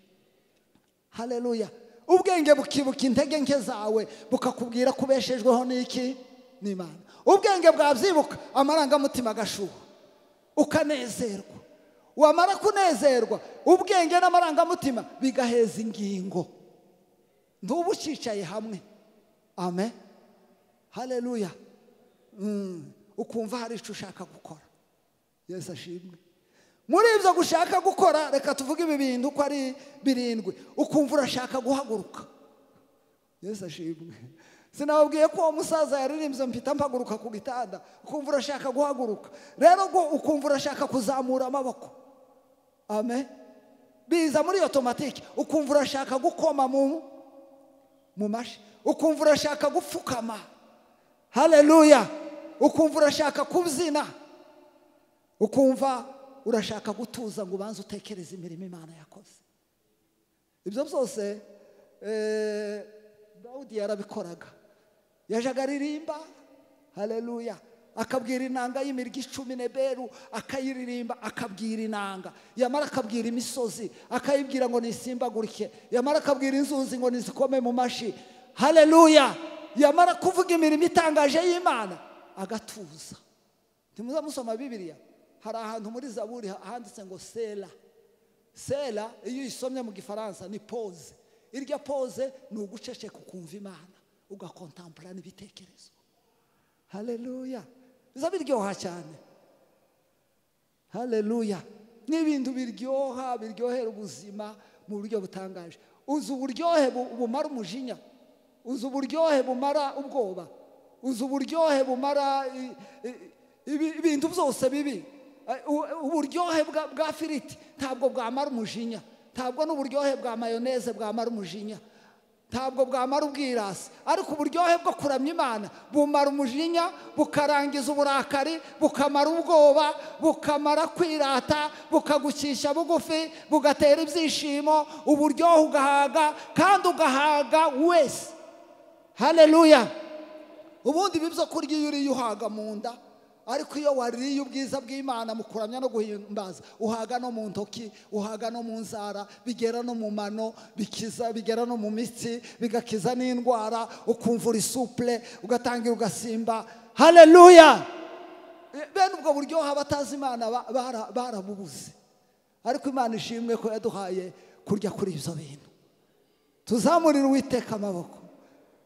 Haleluya. Ubwenge bukibuka intege nke zawe, bukakubwira kubeshejweho n'iki? N'Imana. Ubwenge bwabyibuka, amarangamutima agashuha, ukanezerwa. Wamara kunezerwa, ubwenge n'amarangamutima bigaheza ingingo, ntuba ucicaye hamwe. Amen. Haleluya. Ukumva hari icyo ushaka gukora. Yesu ashimwe. Muri ibyo gushaka gukora, reka tuvuge ibi bintu uko ari birindwi. Ukumva urashaka guhaguruka. Yesu ashimwe. Sinababwiye ko uwo musaza yaririmbye mpita mpaguruka ku gitanda. Ukumva urashaka guhaguruka. Rero ukumva urashaka kuzamura amaboko. Amen. Biza muri automatique. Ukumva urashaka gukoma mu mashi. Ukumva urashaka gupfukama. Haleluya. Ukumva urashaka kubyina. Ukumva urashaka gutuza ngo ubanze utekereze imirimo Imana yakoze. Ibyo byose Dawudi yarabikoraga. Yajaga aririmba. Haleluya. Akabwira inanga y'imirya 10 neberu, akayiririmba, akabwira inanga. Yamara akabwira imisozi, akayibwira ngo nisimbagurike. Yamara akabwira inzuzi ngo nizikome mu mashi. Haleluya! Yamara kuvuga imirimo itangaje y'Imana, agatuza. Ntimuza musoma Bibiliya, hari ahantu muri Zaburi handitse ngo sela. Sela iyo uyisomye mu Gifaransa ni pause. Irya pause ni uguceceka ukumva Imana, ugakontampura n'ibitekerezo. Haleluya! Biza biryoha cyane. Haleluya! Ni ibintu biryoha, biryohera ubuzima mu buryo butangaje. Uzi uburyohe bumara umujinya, uzi uburyohe bumara ubwoba, uzi uburyohe bumara ibintu byose bibi. Uburyohe bwa firiti ntabwo bwamara umujinya, ntabwo n'uburyohe bwa mayoneze bwamara umujinya, ntabwo bwamara ubwirasi. Ariko uburyohe bwo kuramya Imana bumara umujinya, bukarangiza uburakari, bukamara ubwoba, bukamara kwirata, bukagukisha bugufi, bugatera ibyishimo. Uburyohe ugahaga, kandi ugahaga wese. Haleluya! Ubundi ibi byo kurya iyo uriye uhaga mu nda, ariko iyo wariye ubwiza bw'Imana mu kuramya no guhimbaza, uhaga no mu ntoki, uhaga no mu nzara, bigera no mu mano, bikiza, bigera no mu mitsi, bigakiza n'indwara, ukumva uri souple, ugatangira ugasimba. Haleluya! Bene ubwo buryoha abatazi Imana barabubuze. Ariko Imana ishimwe ko yaduhaye kurya kuri ibyo bintu. Tuzamurire Uwiteka amaboko.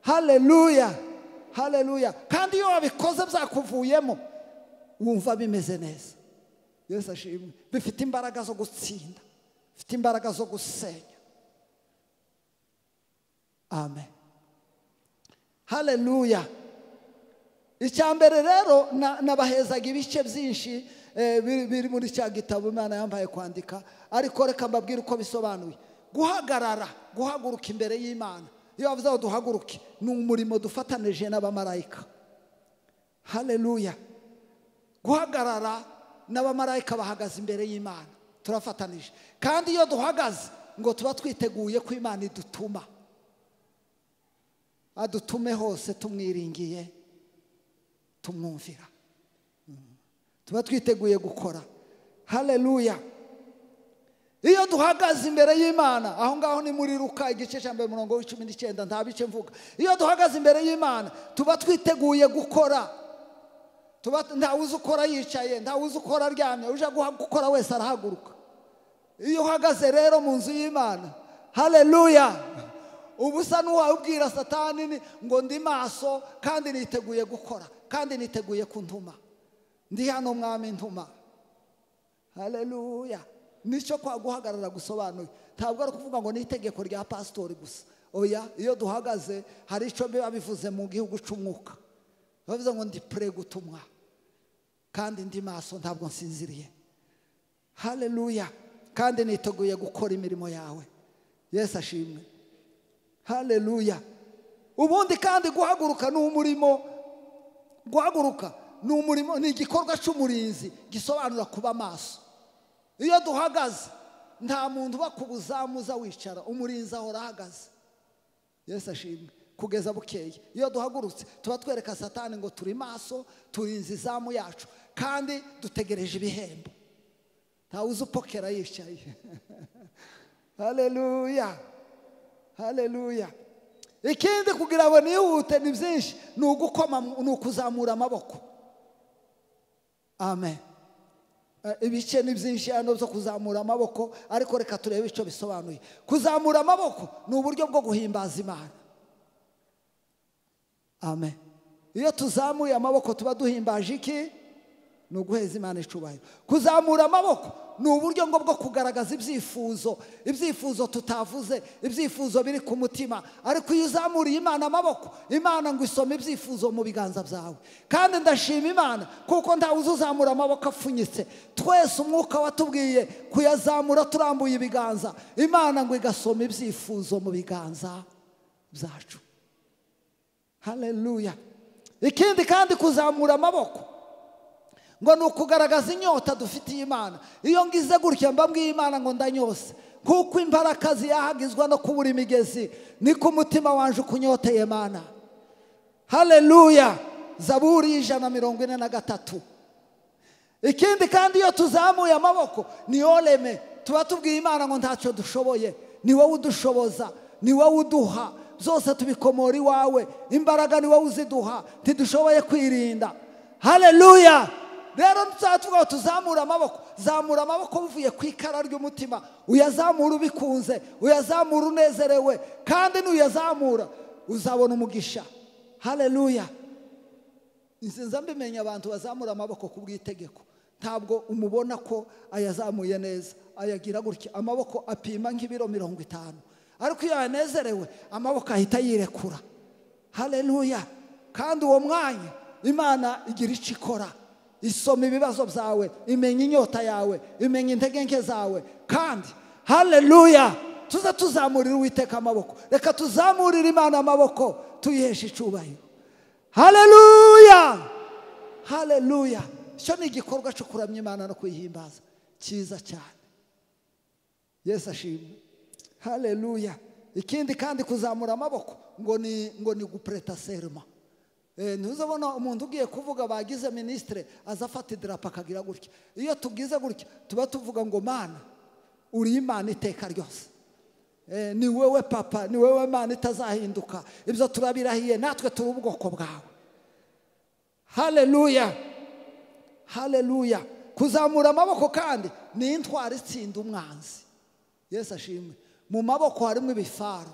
Haleluya! Haleluya! Kandi iyo wabikoze byakuvuyemo, wumva bimeze neza. Yesu ashimwe. Bifite imbaraga zo gutsinda, bifite imbaraga zo gusenya. Amen. Haleluya! Icya mbere rero nabahezaga ibice byinshi biri muri cya gitabo Imana yambaye kwandika, ariko reka mbabwire uko bisobanuye. Guhagarara, guhaguruka imbere y'Imana. Iyo bavuze ngo duhaguruke, ni umurimo dufatanije n'abamarayika. Haleluya! Guhagarara n'abamarayika bahagaze imbere y'Imana, turafatanije. Kandi iyo duhagaze ngo tuba twiteguye ko Imana idutuma, adutume hose tumwiringiye, tumwumvira. Tuba twiteguye gukora. Haleluya! Iyo duhagaze imbere y'Imana, aho ngaho ni muri Luka igice cya 1 umurongo wa 19, nta bice mvuga. Iyo duhagaze imbere y'Imana tuba twiteguye gukora. Tuba nta uzi ukora yicaye, nta uzi ukora aryamye, uje gukora wese arahaguruka. Iyo uhagaze rero mu nzu y'Imana, haleluya, uba usa n'uwabwira Satani ngo ndi maso kandi niteguye gukora, kandi niteguye kuntuma. Ndi hano Mwami ntuma. Haleluya! Nicyo kwa guhagarara gusobanuye. Ntabwo ari ukuvuga ngo ni itegeko rya pastori gusa. Oya, iyo duhagaze hari icyo biba bivuze mu gihugu cy'umwuka. Bavuze ngo ndi prêt gutumwa, kandi ndi maso, ntabwo nsinziriye. Haleluya! Kandi niteguye gukora imirimo yawe. Yesu ashimwe. Haleluya! Ubundi kandi guhaguruka ni umurimo, guhaguruka ni umurimo, ni igikorwa cy'umurinzi gisobanura kuba maso. Iyo duhagaze nta muntu uba ku buzamu uza wicara, umurinzi ahora ahagaze. Yesu ashimwe. Kugeza bukeye. Iyo duhagurutse tuba twereka Satani ngo turi maso, turinze izamu yacu, kandi dutegereje ibihembo. Ntawe uzi upokera yicaye. Haleluya! Haleluya! Ikindi kugira ngo nihute ni byinshi, ni ugukoma, ni ukuzamura amaboko. Amen. Ibice ni byinshi hano byo kuzamura amaboko, ariko reka turebe icyo bisobanuye. Kuzamura amaboko ni uburyo bwo guhimbaza Imana. Amen. Iyo tuzamuye amaboko tuba duhimbaje iki? Ni uguheza Imana icubahiro. Kuzamura amaboko ni uburyo ngo bwo kugaragaza ibyifuzo, ibyifuzo tutavuze, ibyifuzo biri ku mutima. Ariko iyo uzamuriye Imana amaboko, Imana ngo isome ibyifuzo mu biganza byawe. Kandi ndashima Imana kuko ntawe uzamura amaboko apfunyitse. Twese umwuka watubwiye kuyazamura turambuye ibiganza, Imana ngo igasoma ibyifuzo mu biganza byacu. Haleluya! Ikindi kandi kuzamura amaboko ngo ni ukugaragaza inyota dufitiye Imana. Iyo ngize gutya mba mbwiye Imana ngo ndanyose, kuko imparakazi yahagizwa no kubura imigezi, niko umutima wanje ukunyoteye Mana. Haleluya! Zaburi 143. Ikindi kandi iyo tuzamuye amaboko ni oleme, tuba tubwiye Imana ngo ntacyo dushoboye, ni wowe udushoboza, ni wowe uduha byose, tubikomora iwawe, imbaraga ni wowe uziduha, ntidushoboye kwirinda. Haleluya. Rero tuvuga tuzamura amaboko, zamura amaboko uvuye ku ikara ry'umutima, uyazamura ubikunze, uyazamura unezerewe, kandi nuyazamura uzabona umugisha. Haleluya. Nzinza mbimenya abantu bazamura amaboko ku bw'itegeko, ntabwo umubona ko ayazamuye neza, ayagira gutya, amaboko apima nk'ibiro 50, ariko iyo yanezerewe amaboko ahita yirekura. Haleluya. Kandi uwo mwanya Imana igira icyo ikora, isoma ibibazo byawe, imenya inyota yawe, imenya intege nke zawe. Kandi haleluya, tuza tuzamurira Uwiteka amaboko, reka tuzamurire Imana amaboko tuyiheshe icyubahiro. Haleluya, haleluya. Icyo ni igikorwa cyo kuramya Imana no kuyihimbaza cyiza cyane. Yesu ashimwe. Haleluya. Ikindi kandi kuzamura amaboko ngo ni gupreta serma. Ntuzabona umuntu ugiye kuvuga bagize ministre azafata idarapo akagira gutya. Iyo tugize gutya tuba tuvuga ngo Mana uri Imana iteka ryose, ni wewe papa, ni wewe Mana itazahinduka, ibyo turabirahiye, natwe turi ubwoko bwawe. Haleluya, haleluya. Kuzamura amaboko kandi ni intwari itsinda umwanzi. Yesu ashimwe. Mu maboko harimo ibifaro,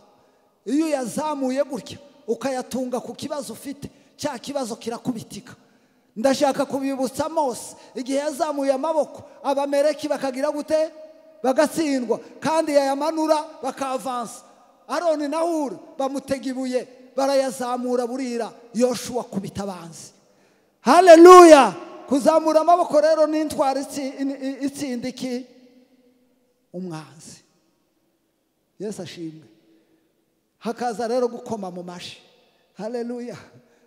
iyo yazamuye gutya ukayatunga ku kibazo ufite, cya kibazo kirakubitika. Ndashaka kubibutsa Mose igihe yazamuye amaboko Abameleki bakagira gute? Bagatsindwa. Kandi yayamanura bakavansa. Aroni na Huri bamutega ibuye barayazamura burira, Yoshua kubita abanzi. Haleluya. Kuzamura amaboko rero ni intwari itsinda iki? Umwanzi. Yesu ashimwe. Hakaza rero gukoma mu mashi. Haleluya.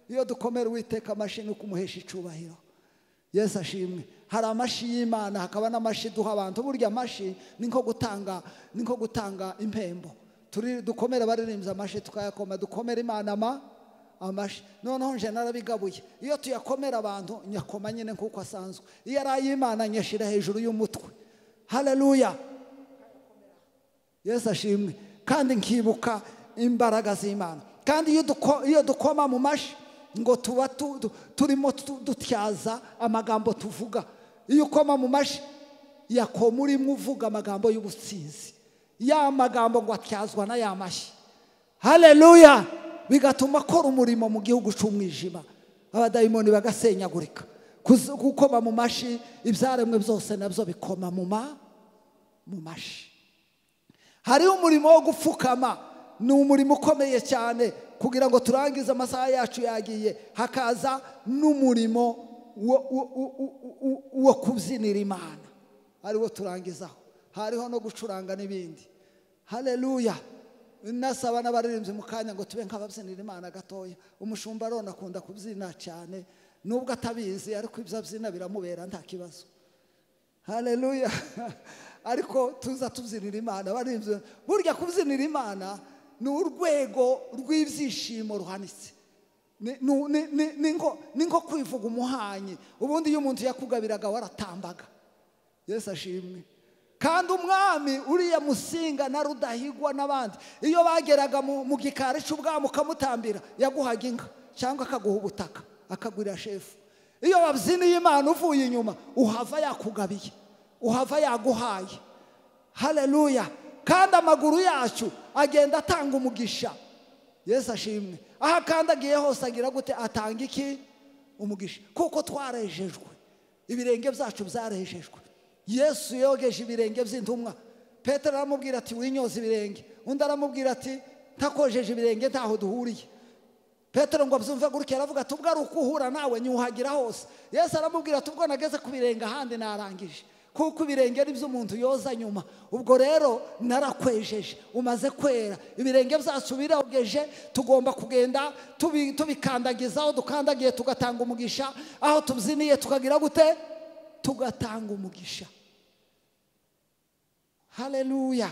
Iyo dukomera Uwiteka amashi ni ukumuhesha icubahiro. Yesu ashimwe. Hari amashi y'Imana, hakaba n'amashi duha abantu. Burya amashi ni nko gutanga impembo. Turi dukomera baririmbye amashi tukayakoma, dukomera Imana amashi. Noneho nje narabigabuye, iyo tuyakomera abantu nyakoma nyine nkuko asanzwe, iyo ari ay'Imana nyashira hejuru y'umutwe. Haleluya. Yesu ashimwe. Kandi nkibuka imbaraga z'Imana. Kandi iyo dukoma mu mashi ngo tuba turimo dutyaza amagambo tuvuga. Iyo ukoma mu mashi yakoma urimo uvuga amagambo y'ubutsinzi, ya magambo ngo atyazwa na ya mashi. Haleluya. Bigatuma akora umurimo mu gihugu cy'umwijima, abadayimoni bagasenyagurika. Gukoma mu mashi, ibyaremwe byose nabyo bikoma mu mashi. Hari umurimo wo gupfukama, ni umurimo ukomeye cyane kugira ngo turangize amasaha yacu yagiye. Hakaza n'umurimo wo kubyinira Imana, ariwo turangizaho. Hariho no gucuranga n'ibindi. Haleluya. Nasaba n'abaririmbyi mu kanya ngo tube nk'ababyinira Imana gatoya. Umushumba Aroni akunda kubyina cyane, nubwo atabizi ariko ibyo abyina biramubera nta kibazo. Haleluya. Ariko tuza tubyinira Imana. Burya kubyinira Imana ni urwego rw'ibyishimo ruhanitse, ni nko kwivuga umuhanyi. Ubundi iyo umuntu yakugabiraga waratambaga. Yesu ashimwe. Kandi umwami uriya Musinga na Rudahigwa n'abandi, iyo bageraga mu gikari cy'ubwami ukamutambira, yaguhaga inka cyangwa akaguha ubutaka, akagurira shefu. Iyo wabyiniye Imana uvuye inyuma, uhava yakugabiye, uhava yaguhaye. Haleluya. Kandi amaguru yacu agenda atanga umugisha. Yesu ashimwe. Aho akandagiye hose agira gute? Atanga iki? Umugisha. Kuko twarejejwe, ibirenge byacu byarejejwe. Yesu yogeje ibirenge by'intumwa. Petero aramubwira ati winyoza ibirenge, undi aramubwira ati ntakojeje ibirenge ntaho duhuriye. Petero ngo abyumve gutya aravuga ati ubwo ari ukuhura nawe nyuhagira hose. Yesu aramubwira ati ubwo nageze ku birenge ahandi narangije, kuko ibirenge ari by'umuntu yoza nyuma. Ubwo rero narakwejeje, umaze kwera, ibirenge byacu birogeje, tugomba kugenda tubikandagiza aho dukandagiye tugatanga umugisha, aho tubyiniye tukagira gute? Tugatanga umugisha. Haleluya.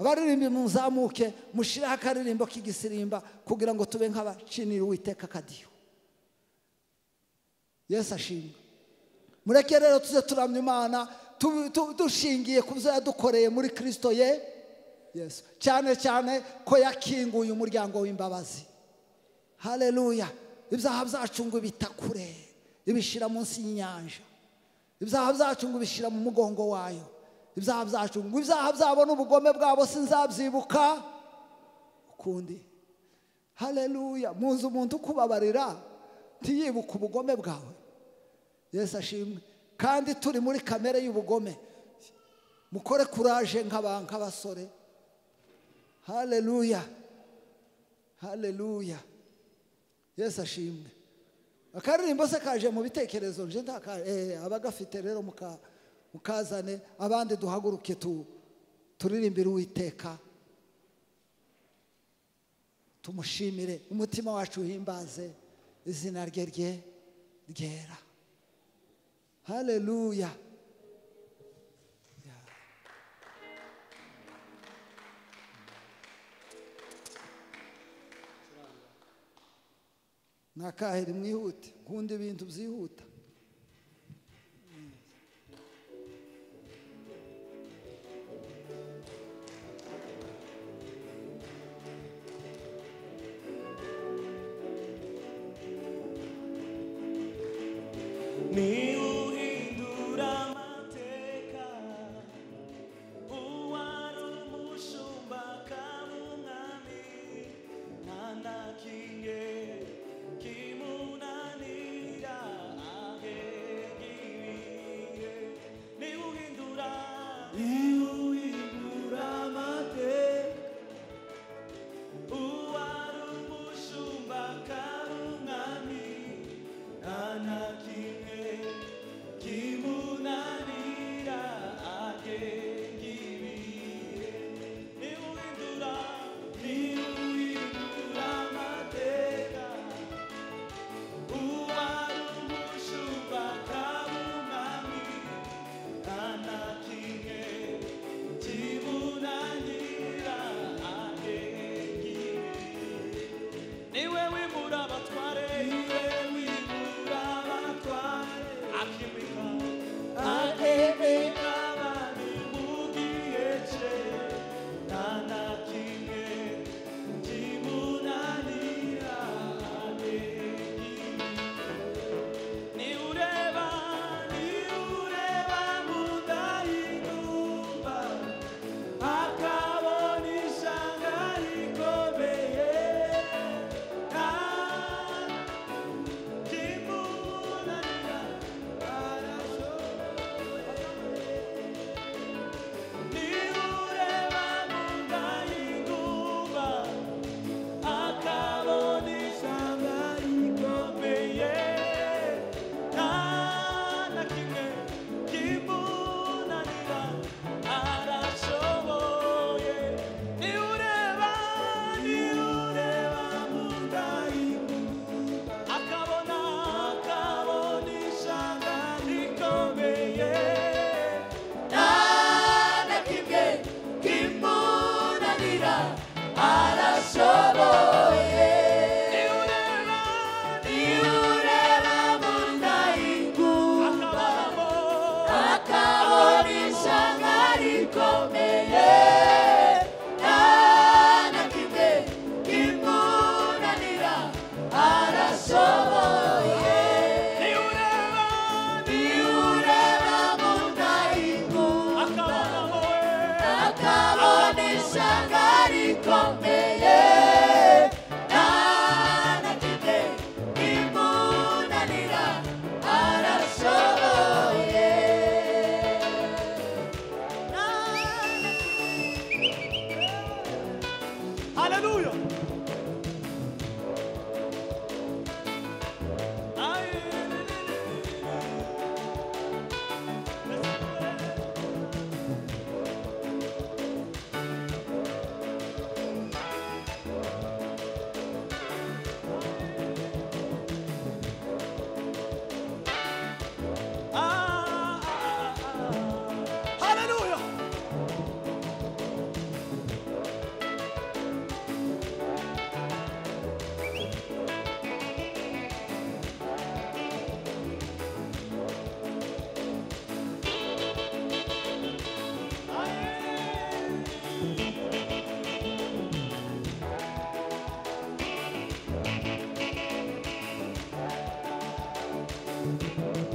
Abaririmbi muzamuke mushiraho akaririmbo k'igisirimba kugira ngo tube nk'abacinira Uwiteka akadiho. Yesu ashimwe. Mureke rero tuze turamya Imana dushingiye ku byo yadukoreye muri Kristo ye Yesu, cyane cyane ko yakinguye umuryango w'imbabazi. Haleluya. Ibyaha byacu ngo bitakure, ibishira munsi y'inyanja. Ibyaha byacu ngo bishira mu mugongo wayo. Ibyaha byacu ngo ibyaha byabo n'ubugome bwabo sinzabyibuka ukundi. Haleluya. Muzi umuntu kubabarira ntiyibuka ubugome bwawe. Yesu ashimwe. Kandi turi muri kamere y'ubugome. Mukore courage nk'abasore. Haleluya. Haleluya. Yesu ashimwe. Akaririmbo se kaje mu bitekerezo nje ntaka abagafite rero mukazane abandi duhaguruke turirimbire Uwiteka, tumushimire, umutima wacu uhimbaze izina rye ryera. Haleluya. Nakaheri mwihute, nkunda ibintu byihuta. Ni uhindura amateka, uwari umushumba akaba umwami, nta na kimwe kimunanira agenga ibihe. Ni uhindura amateka, uwari umushumba akaba umwami, nta na kimwe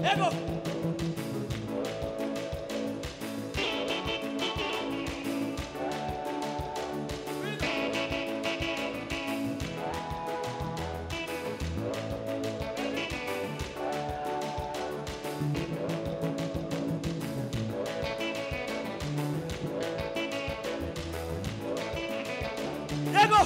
Ego. Ego.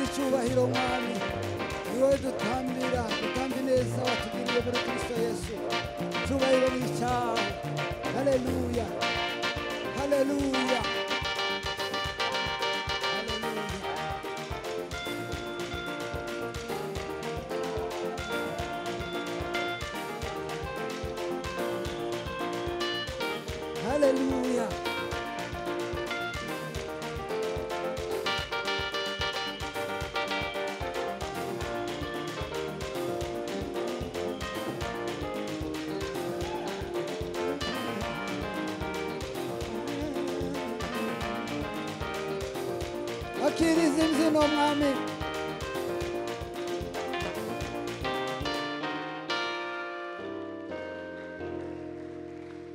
Icyubahiro mwami, ni wowe dutambira, dutamba ineza watugiriye muri Kristo Yesu. Icyubahiro ni icyawe. Haleluya, haleluya, haleluya. Haleluya. Akiriza imbyino mwami.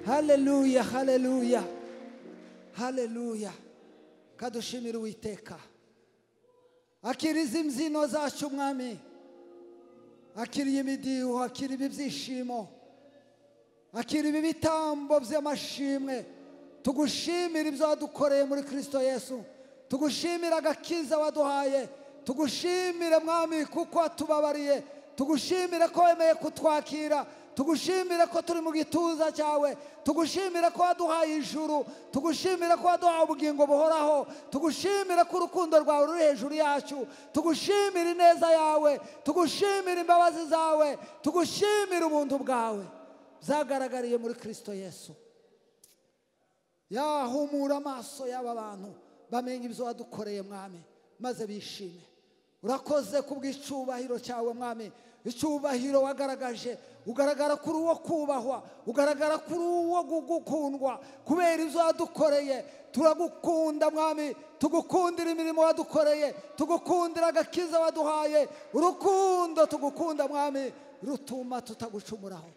Haleluya, haleluya, haleluya. Kadushimira Uwiteka. Akiriza imbyino zacu mwami. Akiriye imidiho, akira ibi byishimo, akira ibi bitambo by'amashimwe. Tugushimira ibyo wadukoreye muri Kristo Yesu. Tugushimira agakiza waduhaye. Tugushimire mwami kuko watubabariye. Tugushimire ko wemeye kutwakira. Tugushimire ko turi mu gituza cyawe. Tugushimire ko waduhaye ijuru. Tugushimire ko waduhaye ubugingo buhoraho. Tugushimire ko urukundo rwawe ruri hejuru yacu. Tugushimire ineza yawe. Tugushimire imbabazi zawe. Tugushimire ubuntu bwawe byagaragariye muri Kristo Yesu. Yahumura amaso y'aba bantu bamenye ibyo wadukoreye mwami, maze bishime. Urakoze kubw'icyubahiro cyawe mwami. Icyubahiro wagaragaje, ugaragara kuri uwo kubahwa, ugaragara kuri uwo gukundwa kubera ibyo wadukoreye. Turagukunda mwami, tugukundira imirimo wadukoreye, tugukundira agakiza waduhaye. Urukundo tugukunda mwami rutuma tutagucumuraho.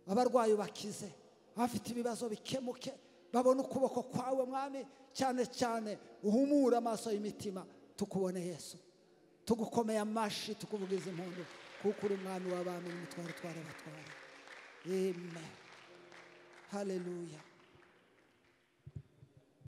Abarwayi bakize, abafite ibibazo bikemuke, babone ukuboko kwawe mwami. Cyane cyane uhumura amaso y'imitima, tukubone Yesu. Tugukomeye amashi, tukuvugiza impundu, kuko uri umwami w'abami n'umutware utwara abatwara. Amen. Haleluya.